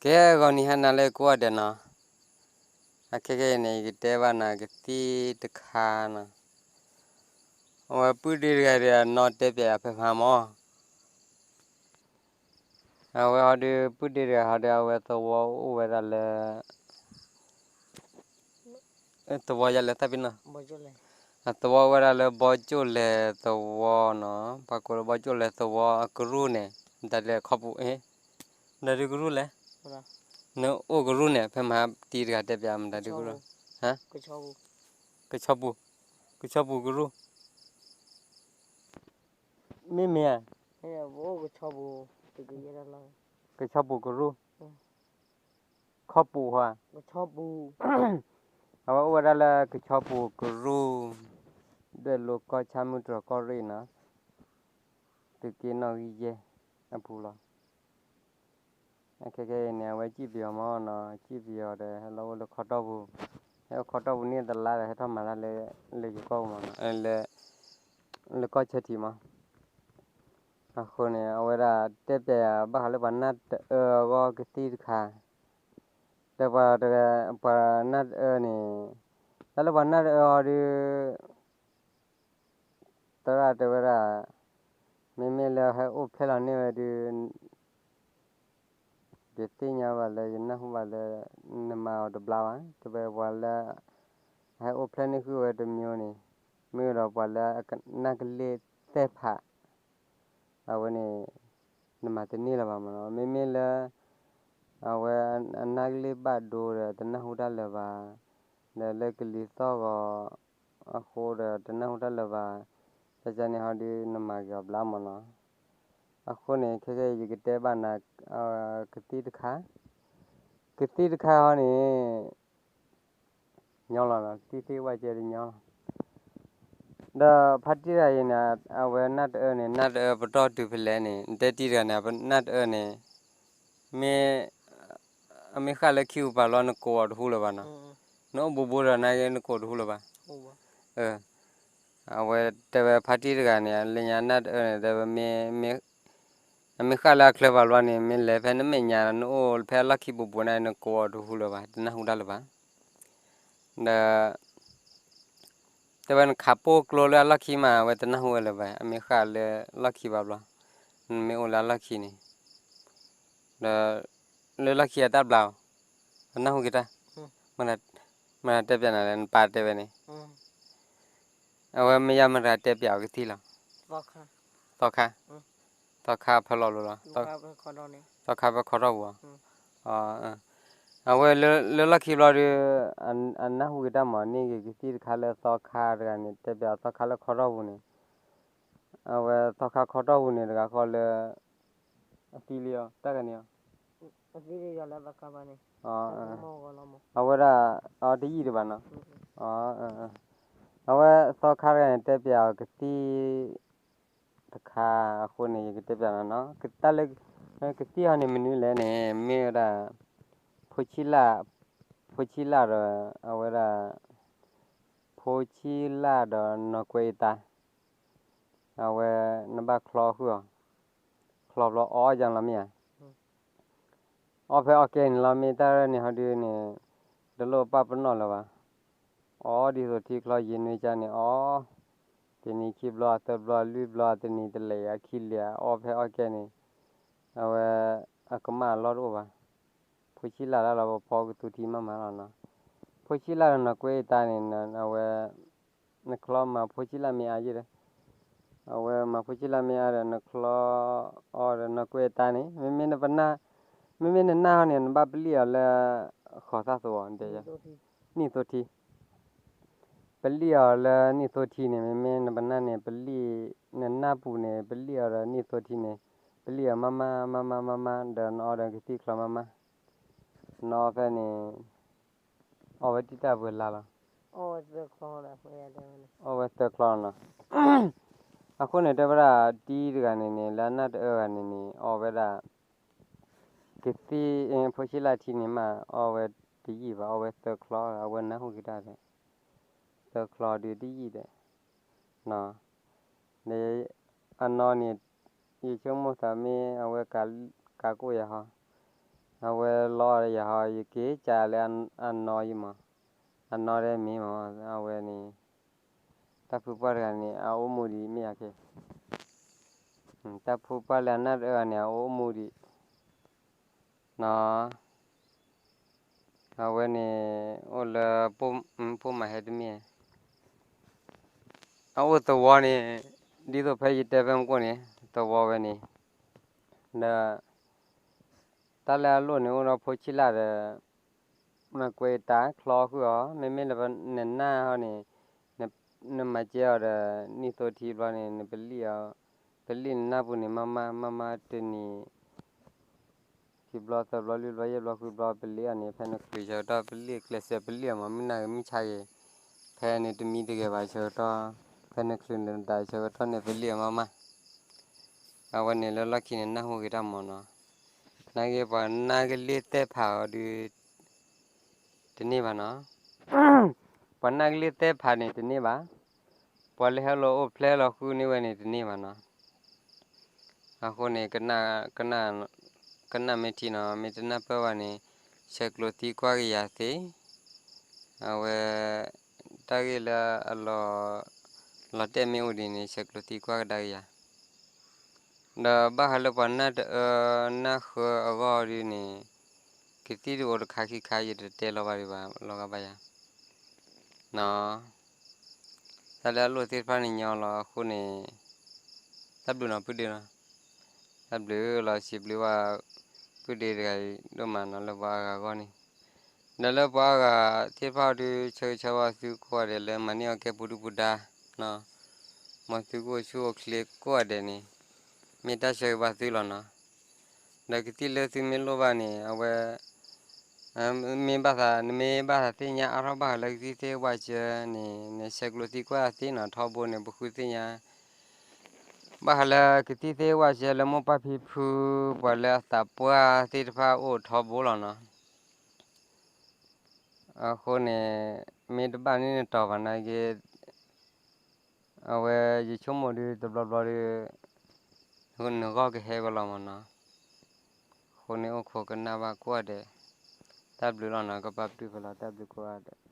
ကဲ ဂီၤနံၤဟါနၤလၢကိးဂၤဒဲးနီၤ, အခဲကနံၣ်အံၤန့ၣ် ယကတဲဘၣ်နၤကသံၣ်တခါနီၤ, အဝဲပုၢ်ဒ့တဂၤဒီးအနီၢ်တဲပၠးယၤဖဲမဟါမၢ်, အဝဲဟီဒုး ပုၢ်ဒ့တဂၤဟီဒုး အဝဲသဝီအိၣ်ဝဲဒၣ်လၢ သဝီယၤလဲၤသးပ့ၤနီၤ, အသဝီအိၣ်ဝဲဒၣ်လၢဘီကၠိၣ်လဲၤသဝီနီၤ, ပှၤကိးလၢဘီကၠိၣ်လဲၤသဝီအကရူၢ်န့ၣ်, မတၤဒုးခီပူၤ, မတၤဒုးကရူၢ်လဲၣ်, နအိၣ်ကရူၢ်န့ၣ် ဖဲမဟါတံၤတဂၤတဲပၠး မတၤဒုးကရူၢ်, ကဆီပူၤ, ကဆီပူၤကရူၢ်, မ့မ့ၢ်ဧါ, ကဆီပူၤကရူၢ်, ခီပူၤဧါ, အဝဲအိၣ်ဝဲဒၣ်လၢကဆီပူၤကရူၢ်, ဒွဲၣ်လိၤကီၢ်ဆၣ်မုၢ်တြီၤကီၢ်ရ့ၣ်နီၤ, သုးက့နီၣ်ဂံၢ်ယဲၢ်အပူၤလီၤ. ခဲခဲအံၤန့ၣ် အဝဲစံၣ်ပယီၤမၢ်နီၤ, စံၣ်ပယီၤဒီး ဟဲလီၤအိၣ်လၢခီတီၢ်ပူၤ, ဟဲအိၣ်ခီတီၢ်ပူၤန့ၢ်တလါဒီး ဟဲထီၣ်မၤတၢ်လၢ လၢယိၤကီၢ်ပူၤမၢ်နီၤ, လၢကီၢ်ဆၢထံးမၢ်. အဃိန့ၣ် အဝဲဒၣ်တဲပၠးယၤဘၣ်ဃးလၢပှၤနၢ်တအၢအဂီၢ်ကသံၣ်တခါ, ဒီးပှၤတဂၤ ပှၤနၢ်တအၢန့ၣ်, တၢ်လၢပှၤနၢ်တအၢအီၤဒုး သရၣ်တဲဝဲဒၣ်, မ့မ့ၢ်လၢဟဲအိၣ်ဖျဲၣ်လီၤန့ၢ်ဝဲဒုး ယသ့ၣ်ညါဘၣ်လၢ ယနၢ်ဟူဘၣ်လၢ နမၤအီၤတဘျါဘၣ်, တဲဝဲပှၤလၢ အဟဲအိၣ်ဖျဲၣ်န့ၢ်ဃုာ်ဝဲတမံၤန့ၣ်, မ့ၢ်ဒီးပှၤလၢအကနၣ်ကလ့ၢ်သဲၣ်ဖး, အဝဲန့ၣ် နမၤတန့ၢ်လၢၤဘၣ်မၢ်နီၤ. မ့မ့ၢ်လၢ အဝဲအနၢ်ကလ့ၢ်ဘၣ်ဒိဒီး တနၢ်ဟူတၢ်လၢၤဘၣ်, ဒီးလၢကလံၤသီၣ်ဂီၤအဃိဒီး တနၢ်ဟူတၢ်လၢၤဘၣ်, ကန့ၣ်ဟီဒုး နမၤက့ၤအီၤဘျါမၢ်နီၤ. အဃိန့ၣ် ခဲခဲအံၤ ယကတဲဘၣ်နၤ ကသံၣ်တခါ, ကသံၣ်တခါဟီန့ၣ် ညီလီၤ, တံၢ်သ့ၣ်ဝဲကဲတညီလီၤ. ဒီးဖါတံၢ်တဂၤအံၤန့ၣ် အဝဲနၢ်တအၢန့ၣ် နၢ်တအၢပတီၢ်တုၤဖဲလဲၣ်န့ၣ် နတဲတံၢ်တဂၤန့ၣ် နၢ်တအၢန့ၣ် မ့ၢ် အမ့ၢ်ဃၣ်လၢခံပူၤပာ်ဘျီ နကိးအီၤတဟူလၢၤဘၣ်နီၤ. နအိၣ်ဘူးဘူးဒီး နကနၢ်က့ၤနကိးတဟူလၢၤဘၣ်. အဝဲတဲဝဲဖါတံၢ်တဂၤန့ၣ် လၢညါနၢ်တအၢန့ၣ် တဲဝဲ အမ့ၢ်ဃၣ်လၢအချၢပာ်ဘျီန့ၣ် မ့ၢ်လဲၤဖဲနမဲာ်ညါဒီး နအိၣ်ဖဲအလီၢ်ခံဘူးဘူးန့ၣ် နကိးအီၤတဟူလၢၤဘၣ်, တနၢ်ဟူတၢ်လၢၤဘၣ်. ဒီး တဲဝဲနခးပိၢ်ကျိလၢအလီၢ်ခံမး အဝဲတနၢ်ဟူဝဲလၢၤဘၣ်, အမ့ၢ်ဃၣ်လၢလီၢ်ခံဘၣ်ဘျီ, နမ့ၢ်အိၣ်လၢအလီၢ်ခံန့ၣ်, ဒီး လၢလီၢ်ခံအတၢ်ဘျါအီၤ, အနၢ်ဟူက့ၤတၢ်, မတၤတဲပၠးနၤလဲၣ် နပၢ်တဲဝဲန့ၣ်, အဝဲမ့ၢ်ယါမတၤတဲပၠးအီၤကသံၣ်လီၤ. သီခါ, သီခါဖဲလီၤလိၤလီၤ, သီခါဖဲခီထီၣ်ပူၤ, အဝဲလၢလီၢ်ခံဘျီဒီး အနၢ်ဟူက့ၤတၢ်မၤန့ၢ်က့ၤကသံၣ်တခါလၢသီခါတဂၤန့ၣ် တဲပၠးအီၤသီခါလၢခီထီၣ်ပူၤန့ၣ်, အဝဲသီခါခီထီၣ်ပူၤန့ၣ် တဂၤဃီလၢ အသံလံအီၤ တၢ်ဂၤန့ၣ်အီၤ, အဝဲဒၣ် အတယံာ်ဒံးဘၣ်နီၤ, အဝဲသီခါတဂၤန့ၣ် တဲပၠးအီၤကသံၣ်တခါအဃိန့ၣ် ယကတဲပၠးနၤနီၤ, တၢ်လၢ ကသံၣ်ဟီန့ၣ်မနုၤလဲၣ်န့ၣ် မ့ၢ်ဝဲဒၣ် ဖိဆံးလၢ်, ဖိဆံးလၢ်ဒီး အဝဲဒၣ် ဖိဆံးလၢ်ဒီးနီၢ်ကွဲအံၤတၢ်, အဝဲနဘၣ်ချီဃုာ်အီၤ, ချီဘျီအီၣ်ယၤလီၤမ့ၢ်ဧါ, အီၣ်ဖဲအီၣ်ကဲန့ၣ်လီၤမ့ၢ်တၢ်န့ၣ်ဟီဒုးန့ၣ်, တလိၣ်ပာ်ပနီၣ်လၢၤဘၣ်, အီၣ်ဒ်သိးထံချီယံၤနွံကါန့ၣ်အီၣ်, တနံၤခံဘျီသၢဘျီလွံၢ်ဘျီ တနံၤတလဲၤအခံလဲၤ အီၣ်ဖဲအီၣ်ကဲန့ၣ်, အဝဲ အကမၣ်အလီၢ်တအိၣ်ဘၣ်, ဖိဆံးလၢ်လၢလီၤပဖီကသူထံမးမးလီၤနီၤ, ဖိဆံးလၢ်ဒီးနီၢ်ကွဲအံၤတၢ်န့ၣ် အဝဲ နချီမၤဖိဆံးလၢ်မ့ၢ်အါယဲၢ်ဒီး, အဝဲမၤဖိဆံးလၢ်မ့ၢ်အါဒီး နချီအီၤဒီးနီၢ်ကွဲအံၤတၢ်န့ၣ် မ့မ့ၢ်နပနၢ်, မ့မ့ၢ်နနၢ်ဟီန့ၣ် နဘၣ်ပလံၣ်အီၤလၢ ဃီၤသၣ်သဝီတဲယၤ, နံၣ်သိထံ, ပလံၣ်အီၤလၢနံၣ်သိထံန့ၣ် မ့မ့ၢ်နပနၢ်န့ၣ် ပလံၣ်, နနၢ်ပူၤန့ၣ် ပလံၣ်အီၤဒီးနံၣ်သိထံန့ၣ်, ပလံၣ်အီၤမးမးမးမးမးမး ဒီးနအီၣ်ဒီးကသံၣ်ချီမးမး, နအီၣ်ဖဲန့ၣ် အီၣ်ဝဲတံၢ်တၢ်ပှဲၤလါလီၤ, အီၣ်ဝဲသၢချီနီၤ, အဃိန့ၣ် တဲဝဲဒၣ်တံၤတဂၤန့ၣ်န့ၣ် လၢအနၢ်တအၢဂၤန့ၣ်န့ၣ် အီၣ်ဝဲဒၣ် ကသံၣ် ဖိဆံးလၢ်ထံန့ၣ်မး အီၣ်ဝဲတယံာ်ဘၣ် အီၣ်ဝဲသၢချီ အဝဲနၢ်ဟူက့ၤတၢ်ဒီး သၢချီဒုးတယံာ်ဒီး န့ၣ် အနီၢ်န့ၣ် ယဆိကမိၣ်သးမ့ၢ်အဝဲကးကိၣ်ယၤဟီ, အဝဲလီၤယၤဟီ ယက့ၤကးလၢအနီၢ်ယံမး, အနီၢ်ဒဲမ့ၢ်မး, အဝဲန့ၣ် တၢ်ဖုပှၢ်တဂၤန့ၣ် အအိၣ်မူဒံးမ့ၢ်ယၤခဲ, တၢ်ဖုပှၢ်လၢအနၢ်တအၢအန့ၣ် အအိၣ်မူဒံး, နီၤ, အဝဲန့ၣ် အိၣ်လၢ ပိၢ်မၤဟဲတမ့ၢ် အအိၣ်သဝီန့ၣ်, ဒ်သိးဖဲယတဲဖဲမူခိၣ်န့ၣ် သဝီဝဲန့ၣ်, ဒီး တၢ်လၢအလိၣ်န့ၣ် အိၣ်ဒီးဖိဆံးလၢ်ဒီး နကွဲးတၢ်ချီဃုာ်အီၤ, မ့မ့ၢ်လၢနနၢ်ဟီန့ၣ် နမၤကဲအီၤဒီး နံၣ်သိထံဘျီန့ၣ် နပလံၣ်အီၤ, ပလံၣ်နနၢ်ပူၤန့ၣ် မၤမၤမၤမၤတနံၤ ခံဘျီသၢဘျီလွံၢ်ဘျီယဲၢ်ဘျီဃုဘျီပလံၣ်အီၤန့ၣ် ဖဲနချုးဆၢကတီၢ်ပလံၣ်ကျဲးစၢးပလံၣ်အီၤမး မုၢ်နၤဂ့ၤမုၢ်ဆါဂ့ၤ, ဖဲနတမံတဂဲၤဘၣ်ဆၢကတီၢ်, ဖဲနချုးနတၤဆၢကတီၢ်န့ၣ် ပလံၣ်အီၤမးမး, အဝဲန့ၣ်လၢလီၢ်ခံန့ၣ် နၢ်ဟူဂ့ၤတၢ်မးနီၤ, နာ်က့ပှၤနၢ်ကလ့ၢ်သဲၣ်ဖးအီၤဒုး တန့ၢ်ဘၣ်နီၤ, ပှၤနၢ်ကလ့ၢ်သဲၣ်ဖးန့ၣ်တန့ၢ်ဘၣ်, ပှၤလၢဟဲလီၤအိၣ်ဖျဲၣ်လီၤဃုန့ၢ်ဝဲန့ၣ်တန့ၢ်ဘၣ်နီၤ, အဃိန့ၣ် ကနၣ်မ့ၢ်ထံနီၤ မ့ၢ်တနၢ်ပၢၢ်ဘၣ်န့ၣ် ဆဲးကျိးသံကွၢ်က့ၤယၤသ့, အဝဲ တၢ်ဂ့ၢ်လၢအလီၤ လီၤတဲာ်မ့ၢ်အိၣ်ဒ်န့ၣ် ဆဲးကျိးသံကွၢ်ကဒါက့ၤယၤ, ဒီးဘၣ်ဃးလၢပှၤနၢ်တအၢနၢ်ဃၢအဂီၢ်ဒ်န့ၣ် ကသံၣ်တအိၣ်တခါခံခါ ယတတဲလီၤဘၣ်ဒံးဘၣ် လီၤဂာ်ဘၣ်ယၤ, နီၤ, တၢ်လၢအလိၣ်သ့ၣ်တဖၣ်န့ၣ်ညီလီၤအဃိန့ၣ် တၢ်ဘျုးနီၤ ပုၢ်ဒ့နီၤ, တၢ်ဘျုးလီၤ စံးဘျုးဘၣ် ပုၢ်ဒ့တဂၤအံၤဒိၣ်မးနီၤ လၢပှၤအါဂၤအဂီၢ်န့ၣ်, ဒီးလၢပှၤအါဂၤသ့ၣ်တဖၣ်အံၤဒုး ဆၢဂ့ၤဆၢဝါသုကိးဂၤဒဲးလၢမၤန့ၢ်အီၣ်ကဲပူၤဒုၣ်ပူၤဒါ မ်သုကအိၣ်ဆူၣ်အိၣ်ချ့ကိးဂၤဒဲးန့ၣ် မ့ၢ်တၢ်ဆၢဂ့ၤဘၣ်သုလီၤနီၤ, ဒီးကသံၣ်လၢသုမ့ၢ်လိၣ်ဘၣ်န့ၣ် အဝဲ မ့ၢ်ဘၣ်သး နမ့ၢ်ဘၣ်သးသ့ၣ်ညါအါထီၣ်ဘၣ်ဃးလၢကသံၣ်သ့ၣ်ဝၣ်စၢၤန့ၣ် နဆဲးကျိးသံကွၢ်သ့နီၤ ထီဘိန့ၣ် ပဃုသ့ၣ်ညါ ဘၣ်ဃးလၢကသံၣ်သ့ၣ်ဝၣ်စၢၤလၢမိၢ်ပၢ်ဖံဖု ပှၤလၢအသးပှၢ်သ့ၣ်တဖၣ်အိၣ်ထီဘိလီၤနီၤ, အဃိန့ၣ် မ့ၢ်တဘၣ်န့ၢ်နတီၤဘၣ်နာ်က့ အဝဲယဆိကမိၣ်ဒုးတဘျီဘျီဒုး နဂီၢ်ကဟဲဝဲလီၤမးနီၤ, အဃိန့ၣ်အိၣ်ခိးကနၣ်ဘၣ်ကိးဂၤဒဲး, တၢ်ဘျုးလီၤနီၤ ကပာ်ပတုာ်ဖဲလီၤ တၢ်ဘျုးကိးဂၤဒဲး.